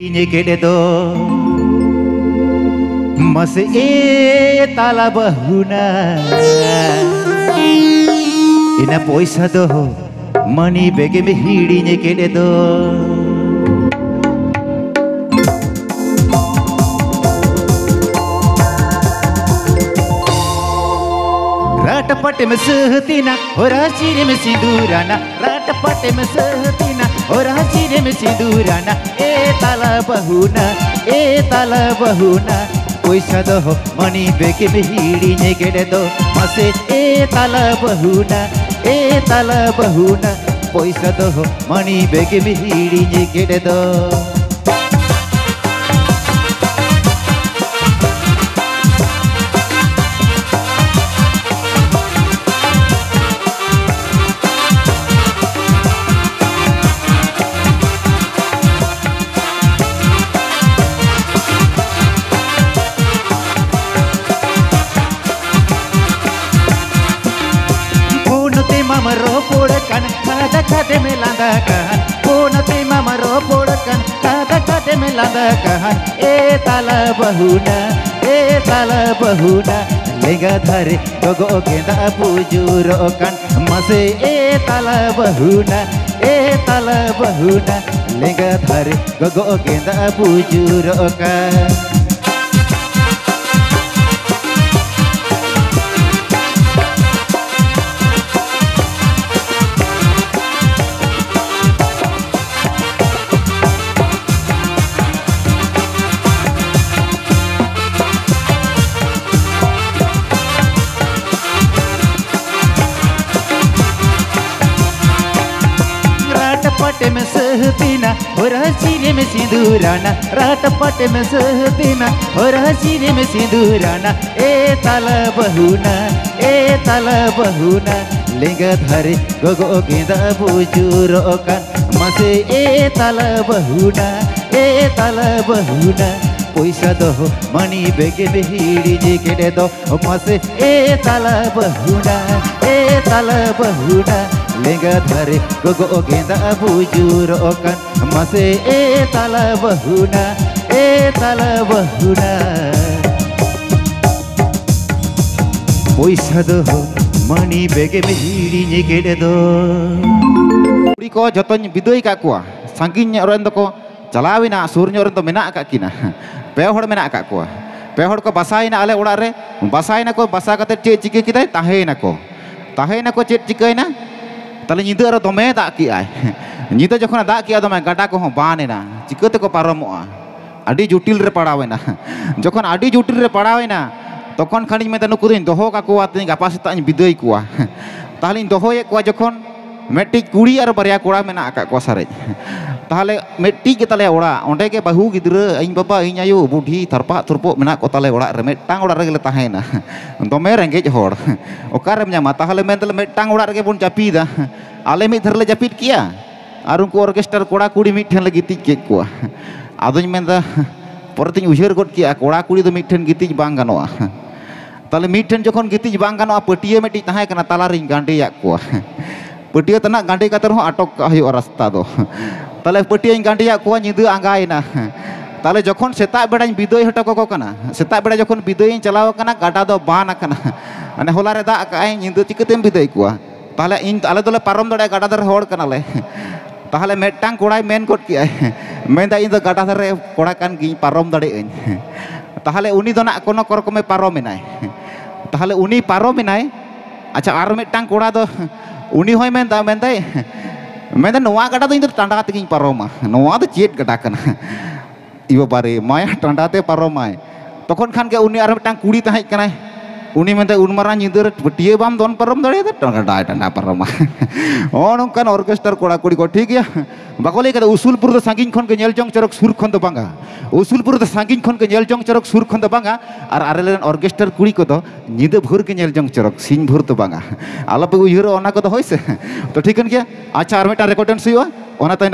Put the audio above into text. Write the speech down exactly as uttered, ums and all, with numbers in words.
ᱤᱧ ᱜᱮᱰᱮ ᱫᱚ ᱢᱟᱥᱮ ᱮ ᱛᱟᱞᱟ ᱵᱟᱹᱦᱩᱱᱟ, ᱤᱱᱟᱹ ᱯᱚᱭᱥᱟ ᱫᱚ ᱢᱟᱹᱱᱤ ᱵᱮᱜᱮᱢ ᱦᱤᱲᱤᱧ ᱜᱮᱰᱮ ᱫᱚ᱾ ᱨᱟᱴ ᱯᱟᱴᱮᱢ ᱥᱟᱹᱦᱟᱹᱛᱤᱱᱟ, ᱦᱚᱨᱟ ᱪᱤᱨᱮᱢ ᱥᱤᱸᱫᱩᱨᱟᱱᱟ, ᱨᱟᱴ ᱯᱟᱴᱮᱢ ᱥᱟᱹᱦᱟᱹᱛᱤᱱᱟ, ᱦᱚᱨᱟ ᱪᱤᱨᱮᱢ ᱥᱤᱸᱫᱩᱨᱟᱱᱟ, ᱮ ᱛᱟᱞᱟ ᱵᱟᱹᱦᱩᱱᱟ, ᱮ ᱛᱟᱞᱟ ᱵᱟᱹᱦᱩᱱᱟ, ᱯᱚᱭᱥᱟ ᱫᱚᱦᱚ ᱢᱟᱹᱱᱤ ᱵᱮᱜᱮᱢ ᱦᱤᱲᱤᱧ ᱜᱮᱰᱮ ᱫᱚ, ᱢᱟᱥᱮ ᱮ ᱛᱟᱞᱟ ᱵᱟᱹᱦᱩᱱᱟ, ᱮ ᱛᱟᱞᱟ ᱵᱟᱹᱦᱩᱱᱟ, ᱯᱚᱭᱥᱟ ᱫᱚᱦᱚ ᱢᱟᱹᱱᱤ ᱵᱮᱜᱮᱢ ᱦᱤᱲᱤᱧ ᱜᱮᱰᱮ ᱫᱚ᱾ ᱯᱷᱳᱱ ᱛᱮᱢᱟᱢ ᱨᱚᱯᱚᱲ ᱠᱟᱱ, ᱠᱷᱟᱫᱟ ᱠᱷᱟᱫᱮᱢ ᱞᱟᱸᱫᱟ ᱠᱟᱱ, ᱯᱷᱳᱱ ᱛᱮᱢᱟᱢ ᱨᱚᱯᱚᱲ ᱠᱟᱱ, ᱠᱷᱟᱫᱟ ᱠᱷᱟᱫᱮᱢ ᱞᱟᱸᱫᱟ ᱠᱟᱱ, ᱮ ᱛᱟᱞᱟ ᱵᱟᱹᱦᱩᱱᱟ, ᱮ ᱛᱟᱞᱟ ᱵᱟᱹᱦᱩᱱᱟ, ᱞᱮᱸᱜᱟ ᱫᱷᱟᱨᱮ ᱜᱚᱜᱚ ᱜᱮᱸᱫᱟᱜ ᱵᱩᱡᱩᱨᱚᱜ ᱠᱟᱱ, ᱢᱟᱥᱮ ᱮ ᱛᱟᱞᱟ ᱵᱟᱹᱦᱩᱱᱟ, ᱮ ᱛᱟᱞᱟ ᱵᱟᱹᱦᱩᱱᱟ, ᱞᱮᱸᱜᱟ ᱫᱷᱟᱨᱮ ᱜᱚᱜᱚ ᱜᱮᱸᱫᱟᱜ ᱵᱩᱡᱩᱨᱚᱜ ᱠᱟᱱ᱾ ᱨᱟᱴ ᱯᱟᱴᱮᱢ ᱥᱟᱹᱦᱟᱹᱛᱤᱱᱟ, ᱦᱚᱨᱟ ᱪᱤᱨᱮᱢ ᱥᱤᱸᱫᱩᱨᱟᱱᱟ, ᱨᱟᱴ ᱯᱟᱴᱮᱢ ᱥᱟᱹᱦᱟᱹᱛᱤᱱᱟ, ᱦᱚᱨᱟ ᱪᱤᱨᱮᱢ ᱥᱤᱸᱫᱩᱨᱟᱱᱟ, ᱮ ᱛᱟᱞᱟ ᱵᱟᱹᱦᱩᱱᱟ, ᱮ ᱛᱟᱞᱟ ᱵᱟᱹᱦᱩᱱᱟ, ᱞᱮᱸᱜᱟ ᱫᱷᱟᱨᱮ ᱜᱚᱜᱚ ᱜᱮᱸᱫᱟᱜ ᱵᱩᱡᱩᱨᱚᱜ ᱠᱟᱱ, ᱢᱟᱥᱮ ᱮ ᱛᱟᱞᱟ ᱵᱟᱹᱦᱩᱱᱟ, ᱮ ᱛᱟᱞᱟ ᱵᱟᱹᱦᱩᱱᱟ, ᱯᱚᱭᱥᱟ ᱫᱚᱦᱚ ᱢᱟᱹᱱᱤ ᱵᱮᱜᱮᱢ ᱦᱤᱲᱤᱧ ᱜᱮᱰᱮ ᱫᱚ, ᱢᱟᱥᱮ ᱮ ᱛᱟᱞᱟ ᱵᱟᱹᱦᱩᱱᱟ, ᱮ ᱛᱟᱞᱟ ᱵᱟᱹᱦᱩᱱᱟ, ᱞᱮᱸᱜᱟ ᱫᱷᱟᱨᱮ ᱜᱚᱜᱚ ᱜᱮᱸᱫᱟᱜ ᱵᱩᱡᱩᱨᱚᱜ ᱠᱟᱱ, ᱢᱟᱥᱮ ᱮ ᱛᱟᱞᱟ ᱵᱟᱹᱦᱩᱱᱟ, ᱮ ᱛᱟᱞᱟ ᱵᱟᱹᱦᱩᱱᱟ᱾ ᱯᱚᱭᱥᱟ ᱫᱚᱦᱚ ᱢᱟᱹᱱᱤ ᱵᱮᱜᱮᱢ ᱦᱤᱲᱤᱧ ᱠᱮᱫ ᱫᱚ᱾ ᱠᱩᱲᱤ ᱠᱚ ᱡᱚᱛᱚᱧ ᱵᱤᱫᱟᱹᱭ ᱠᱟᱜ ᱠᱚᱣᱟ, ᱥᱟᱺᱜᱤᱧ ᱧᱚᱜ ᱨᱮᱱ ᱫᱚᱠᱚ ᱪᱟᱞᱟᱣ ᱮᱱᱟ, ᱥᱩᱨ ᱧᱚᱜ ᱨᱮᱫᱚ ᱢᱮᱱᱟᱜ ᱟᱠᱟᱫ ᱠᱤᱱᱟ᱾ ᱯᱮ ᱦᱚᱲ ᱢᱮᱱᱟᱜ ᱟᱠᱟᱫ ᱠᱚᱣᱟ᱾ ᱯᱮ ᱦᱚᱲ ᱠᱚ ᱵᱟᱥᱟᱭᱮᱱᱟ ᱟᱞᱮ ᱚᱲᱟᱜ ᱨᱮ᱾ ᱵᱟᱥᱟᱭᱮᱱᱟ ᱠᱚ, ᱵᱟᱥᱟ ᱠᱟᱛᱮ ᱪᱮᱫ ᱪᱤᱠᱟᱹ ᱠᱮᱫᱟᱭ? ᱛᱟᱦᱮᱸᱭᱮᱱᱟ ᱠᱚ᱾ ᱛᱟᱦᱮᱸᱭᱮᱱᱟ ᱠᱚ, ᱪᱮᱫ ᱪᱤᱠᱟᱹᱭᱮᱱᱟ? ᱛᱟᱦᱞᱮ ᱧᱤᱫᱟᱹ ᱟᱨᱚ ᱫᱚᱢᱮ ᱫᱟᱜ ᱠᱮᱜᱼᱟᱭ᱾ ᱧᱤᱫᱟᱹ ᱡᱚᱠᱷᱚᱱᱮ ᱫᱟᱜ ᱠᱮᱜᱼᱟ ᱫᱚᱢᱮ, ᱜᱟᱰᱟ ᱠᱚᱦᱚᱸ ᱵᱟᱱ ᱮᱱᱟ᱾ ᱪᱤᱠᱟᱹ ᱛᱮᱠᱚ ᱯᱟᱨᱚᱢᱚᱜᱼᱟ? ᱟᱹᱰᱤ ᱡᱚᱴᱤᱞ ᱨᱮ ᱯᱟᱲᱟᱣ ᱮᱱᱟ᱾ ᱡᱚᱠᱷᱚᱱ ᱟᱹᱰᱤ ᱡᱚᱴᱤᱞ ᱨᱮ ᱯᱟᱲᱟᱣ ᱮᱱᱟ, ᱛᱚᱠᱷᱚᱱ ᱠᱷᱟᱱᱤᱧ ᱢᱮᱱᱫᱟ, "ᱱᱩᱠᱩ ᱫᱚᱧ ᱫᱚᱦᱚ ᱠᱟᱠᱚᱣᱟ, ᱛᱮᱦᱮᱧ ᱜᱟᱯᱟ ᱥᱮᱛᱟᱜ ᱤᱧ ᱵᱤᱫᱟᱹᱭ ᱠᱚᱣᱟ᱾" ᱛᱟᱦᱞᱮᱧ ᱫᱚᱦᱚᱭᱮᱫ ᱠᱚᱣᱟ ᱡᱚᱠᱷᱚᱱ, ᱢᱤᱫᱴᱤᱡ ᱠᱩᱲᱤ ᱟᱨ ᱵᱟᱨᱭᱟ ᱠᱚᱲᱟ ᱢᱮᱱᱟᱜ ᱟᱠᱟᱫ ᱠᱚᱣᱟ ᱥᱟᱨᱮᱡ᱾ ᱛᱟᱦᱞᱮ ᱢᱤᱫᱴᱤᱡ ᱜᱮ ᱛᱟᱞᱮᱭᱟ ᱚᱲᱟᱜ, ᱚᱸᱰᱮ ᱜᱮ ᱵᱟᱹᱦᱩ, ᱜᱤᱫᱽᱨᱟᱹ, ᱤᱧ ᱵᱟᱵᱟ, ᱤᱧ ᱟᱭᱳ, ᱵᱩᱰᱷᱤ, ᱛᱷᱟᱨᱯᱟᱜ ᱛᱷᱩᱨᱯᱩᱜ ᱢᱮᱱᱟᱜ ᱠᱚ ᱛᱟᱞᱮ ᱚᱲᱟᱜ ᱨᱮ, ᱢᱤᱫᱴᱟᱝ ᱚᱲᱟᱜ ᱨᱮᱜᱮ ᱞᱮ ᱛᱟᱦᱮᱸᱭᱮᱱᱟ᱾ ᱫᱚᱢᱮ ᱨᱮᱸᱜᱮᱡ ᱦᱚᱲ, ᱚᱠᱟᱨᱮᱢ ᱧᱟᱢᱟ? ᱛᱟᱦᱞᱮ ᱢᱮᱱᱫᱟᱞᱮ, "ᱢᱤᱫᱴᱟᱝ ᱚᱲᱟᱜ ᱨᱮᱜᱮ ᱵᱚᱱ ᱡᱟᱹᱯᱤᱫᱟ᱾" ᱟᱞᱮ ᱢᱤᱫ ᱫᱷᱟᱨᱮ ᱞᱮ ᱡᱟᱹᱯᱤᱫ ᱠᱮᱜᱼᱟ, ᱟᱨ ᱩᱱᱠᱩ ᱚᱨᱠᱮᱥᱴᱟᱨ ᱠᱚᱲᱟ ᱠᱩᱲᱤ ᱢᱤᱫ ᱴᱷᱮᱱ ᱞᱮ ᱜᱤᱛᱤᱡ ᱠᱮᱫ ᱠᱚᱣᱟ᱾ ᱟᱫᱚᱧ ᱢᱮᱱᱫᱟ, ᱯᱚᱨᱮᱛᱤᱧ ᱩᱭᱦᱟᱹᱨ ᱜᱚᱫ ᱠᱮᱜᱼᱟ, ᱠᱚᱲᱟ ᱠᱩᱲᱤ ᱫᱚ ᱢᱤᱫ ᱴᱷᱮᱱ ᱜᱤᱛᱤᱡ ᱵᱟᱝ ᱜᱟᱱᱚᱜᱼᱟ᱾ ᱛᱟᱦᱞᱮ ᱢᱤᱫ ᱴᱷᱮᱱ ᱡᱚᱠᱷᱚᱱ ᱜᱤᱛᱤᱡ ᱵᱟᱝ ᱜᱟᱱᱚᱜᱼᱟ, ᱯᱟᱹᱴᱭᱟᱹ ᱢᱤᱫᱴᱤᱡ ᱛᱟᱦᱮᱸ ᱠᱟᱱᱟ, ᱛᱟᱞᱟᱨᱤᱧ ᱜᱟᱸᱰᱮᱭᱟᱜ ᱠᱚᱣᱟ᱾ ᱯᱟᱹᱴᱭᱟᱹ ᱛᱮᱱᱟᱜ ᱜᱟᱸᱰᱮ ᱠᱟᱛᱮ ᱨᱮᱦᱚᱸ ᱟᱴᱚᱠ ᱠᱟᱜ ᱦᱩᱭᱩᱜᱼᱟ ᱨᱟᱥᱛᱟ ᱫᱚ᱾ ᱛᱟᱦᱞᱮ ᱯᱟᱹᱴᱭᱟᱹᱧ ᱜᱟᱸᱰᱮᱭᱟᱜ ᱠᱚᱣᱟ, ᱧᱤᱫᱟᱹ ᱟᱸᱜᱟᱭᱮᱱᱟ᱾ ᱛᱟᱦᱞᱮ ᱡᱚᱠᱷᱚᱱ ᱥᱮᱛᱟᱜ ᱵᱮᱲᱟᱧ ᱵᱤᱫᱟᱹᱭ ᱦᱚᱴᱚ ᱠᱟᱠᱚ ᱠᱟᱱᱟ, ᱥᱮᱛᱟᱜ ᱵᱮᱲᱟ ᱡᱚᱠᱷᱚᱱ ᱵᱤᱫᱟᱹᱭᱤᱧ ᱪᱟᱞᱟᱣ ᱟᱠᱟᱱᱟ, ᱜᱟᱰᱟ ᱫᱚ ᱵᱟᱱ ᱟᱠᱟᱱᱟ᱾ ᱢᱟᱱᱮ ᱦᱚᱞᱟ ᱨᱮ ᱫᱟᱜ ᱟᱠᱟᱜᱼᱟᱭ, ᱧᱤᱫᱟᱹ ᱪᱤᱠᱟᱹᱛᱮᱢ ᱵᱤᱫᱟᱹᱭ ᱠᱚᱣᱟ? ᱛᱟᱦᱞᱮ ᱤᱧ, ᱟᱞᱮ ᱫᱚᱞᱮ ᱯᱟᱨᱚᱢ ᱫᱟᱲᱮᱭᱟᱜᱼᱟ, ᱜᱟᱰᱟ ᱫᱷᱟᱨᱮ ᱦᱚᱲ ᱠᱟᱱᱟᱞᱮ᱾ ᱛᱟᱦᱞᱮ ᱢᱤᱫᱴᱟᱝ ᱠᱚᱲᱟᱭ ᱢᱮᱱ ᱜᱚᱫ ᱠᱮᱜᱼᱟᱭ, ᱢᱮᱱᱫᱟ, "ᱤᱧ ᱫᱚ ᱜᱟᱰᱟ ᱫᱷᱟᱨᱮ ᱠᱚᱲᱟ ᱠᱟᱱ ᱜᱤᱭᱟᱹᱧ, ᱯᱟᱨᱚᱢ ᱫᱟᱲᱮᱭᱟᱜ ᱟᱹᱧ᱾" ᱛᱟᱦᱞᱮ ᱩᱱᱤ ᱫᱚ ᱱᱟᱜ ᱠᱳᱱᱳ ᱠᱚᱨᱚᱠᱚᱢᱮ ᱯᱟᱨᱚᱢ ᱮᱱᱟᱭ᱾ ᱛᱟᱦᱞᱮ ᱩᱱᱤ ᱯᱟᱨᱚᱢ ᱮᱱᱟᱭ᱾ ᱟᱪᱪᱷᱟ, ᱟᱨ ᱢᱤᱫᱴᱟᱝ ᱠᱚᱲᱟ ᱫᱚ, ᱩᱱᱤ ᱦᱚᱸᱭ ᱢᱮᱱᱫᱟ, ᱢᱮᱱᱫᱟᱭ, ᱢᱮᱱᱫᱟ, "ᱱᱚᱣᱟ ᱜᱟᱰᱟ ᱫᱚ ᱤᱧ ᱫᱚ ᱴᱟᱸᱰᱟ ᱛᱮᱜᱤᱧ ᱯᱟᱨᱚᱢᱟ, ᱱᱚᱣᱟ ᱫᱚ ᱪᱮᱫ ᱜᱟᱰᱟ ᱠᱟᱱᱟ?" ᱤᱭᱟᱹ ᱵᱟᱨᱮ ᱢᱟᱭᱟ ᱴᱟᱸᱰᱟ ᱛᱮ ᱯᱟᱨᱚᱢᱟᱭ᱾ ᱛᱚᱠᱷᱚᱱ ᱠᱷᱟᱱ ᱜᱮ ᱩᱱᱤ ᱟᱨ ᱢᱤᱫᱴᱟᱝ ᱠᱩᱲᱤ ᱛᱟᱦᱮᱸ ᱠᱟᱱᱟᱭ, ᱩᱱᱤ ᱢᱮᱱᱫᱟᱭ, "ᱩᱱ ᱢᱟᱨᱟᱝ ᱧᱤᱫᱟᱹ ᱨᱮ ᱯᱟᱹᱴᱭᱟᱹ ᱵᱟᱢ ᱫᱚᱱ ᱯᱟᱨᱚᱢ ᱫᱟᱲᱮᱭᱟᱫᱟ, ᱴᱟᱸᱰᱟᱭ ᱴᱟᱸᱰᱟ ᱯᱟᱨᱚᱢᱟ?" ᱱᱚᱜᱼᱚ ᱱᱚᱝᱠᱟᱱ ᱚᱨᱠᱮᱥᱴᱟᱨ ᱠᱚᱲᱟ ᱠᱩᱲᱤ ᱠᱚ, ᱴᱷᱤᱠ ᱜᱮᱭᱟ? ᱵᱟᱠᱚ ᱞᱟᱹᱭ ᱠᱟᱫᱟ, "ᱩᱥᱩᱞ ᱵᱩᱨᱩ ᱫᱚ ᱥᱟᱺᱜᱤᱧ ᱠᱷᱚᱱ ᱜᱮ ᱧᱮᱞ ᱡᱚᱝ ᱪᱚᱨᱚᱠ, ᱥᱩᱨ ᱠᱷᱚᱱ ᱫᱚ ᱵᱟᱝᱟ"᱾ ᱩᱥᱩᱞ ᱵᱩᱨᱩ ᱫᱚ ᱥᱟᱺᱜᱤᱧ ᱠᱷᱚᱱ ᱜᱮ ᱧᱮᱞ ᱡᱚᱝ ᱪᱚᱨᱚᱠ, ᱥᱩᱨ ᱠᱷᱚᱱ ᱫᱚ ᱵᱟᱝᱟ᱾ ᱟᱨ ᱟᱞᱮ ᱨᱮᱱ ᱚᱨᱠᱮᱥᱴᱟᱨ ᱠᱩᱲᱤ ᱠᱚᱫᱚ ᱧᱤᱫᱟᱹ ᱵᱷᱳᱨ ᱜᱮ ᱧᱮᱞ ᱡᱚᱝ ᱪᱚᱨᱚᱠ, ᱥᱤᱧ ᱵᱷᱳᱨ ᱫᱚ ᱵᱟᱝᱟ᱾ ᱟᱞᱚᱯᱮ ᱩᱭᱦᱟᱹᱨᱚᱜᱼᱟ ᱚᱱᱟ ᱠᱚᱫᱚ, ᱦᱳᱭ ᱥᱮ? ᱛᱚ ᱴᱷᱤᱠᱟᱹᱱ ᱜᱮᱭᱟ᱾ ᱟᱪᱪᱷᱟ, ᱟᱨ ᱢᱤᱫᱴᱟᱝ ᱨᱮᱠᱚᱨᱰ ᱰᱮᱱᱥ ᱦᱩᱭᱩᱜᱼᱟ, ᱚᱱᱟ ᱛᱟᱭᱱᱚᱢ